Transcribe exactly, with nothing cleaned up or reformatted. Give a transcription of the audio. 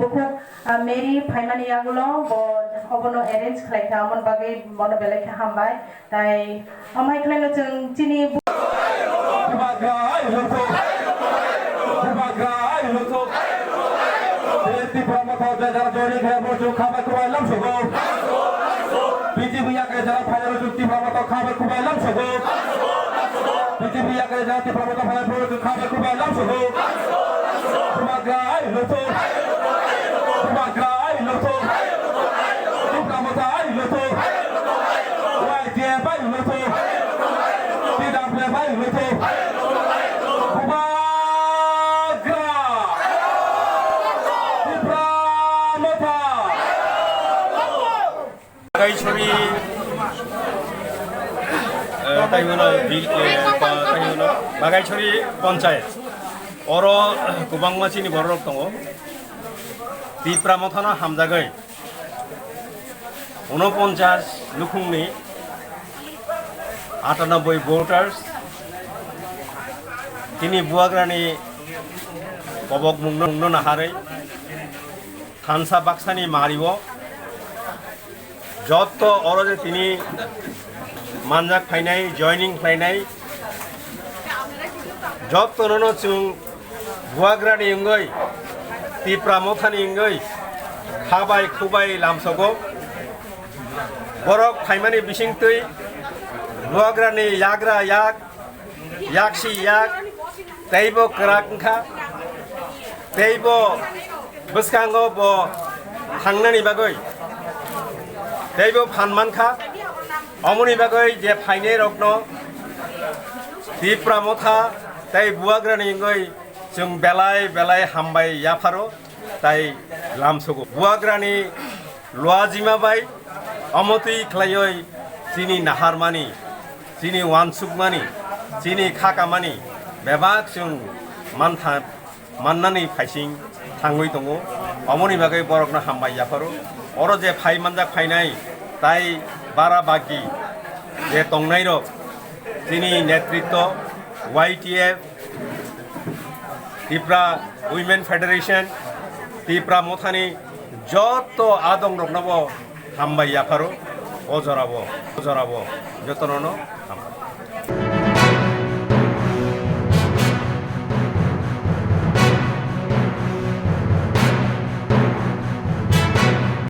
Bukhuk, ah, Mary phaimani yagulo bo obono arrange khlai kha, amoni bagwi bono belai khe hambai. Tai amhai khlaino chwng chini bu- Bubagra ai lotho. Bubagra ai lotho. Tipra Motha jai jara joining khe bo chwng kha bai kwbai lamsogo. B J P yakre jara phainai chwng Tipra Motha kha bai kwbai lamsogo. B J P yakre jara Tipra Motha phainai chwng kha bai kwbai lamsogo. Bubagra ai lotho. Bubagra ai lotho. Tipra Motha ai lotho. Y T F ai lotho. T W F ai lotho. Bubagra. Tipra Motha. Bagaisori, eh, tai hwno, bi-, eh, pa-, tai hwno, Bagaisori Panchayat. Oro kwbangma chini bororok tongo. Tipra Mothano hamjagwi unoponchas nukhungni atanoboi voters tini Bubagrani kobokmungno naharwi thansa baksani mario jotto oro je tini manjak phainai, joining khlainai, jottono no chwng Bubagrani wngwi, Tipra Mothani wngwi khabai khubai lamsogo. Borok phaimani bisingtwi Bubagrani yagra yak, yaksi yak, teibo kwrak wngkha, teibo bwskango bo thangnani bagwi teibo phan mankha. Omoni bagwi je phainairokno Tipra Motha tei Bubagrani wngwi chwng belai belai hambai yapharo tai lamsogo. Bubagrani luajima bai omotwi khlaiwi chini naharmani, chini uansukmani, chini khakamani bebak chwng mantha mannani phaising thangwi tongo. Omoni bagwi borokno hambai yapharo. Oro je phai manjak phainai tai bara bagi je tongnairok chini netritwo Y T F, Tipra Women Federation, Tipra Mothani jotto adongroknobo hambai yapharo. O jorabo, o jorabo jotonono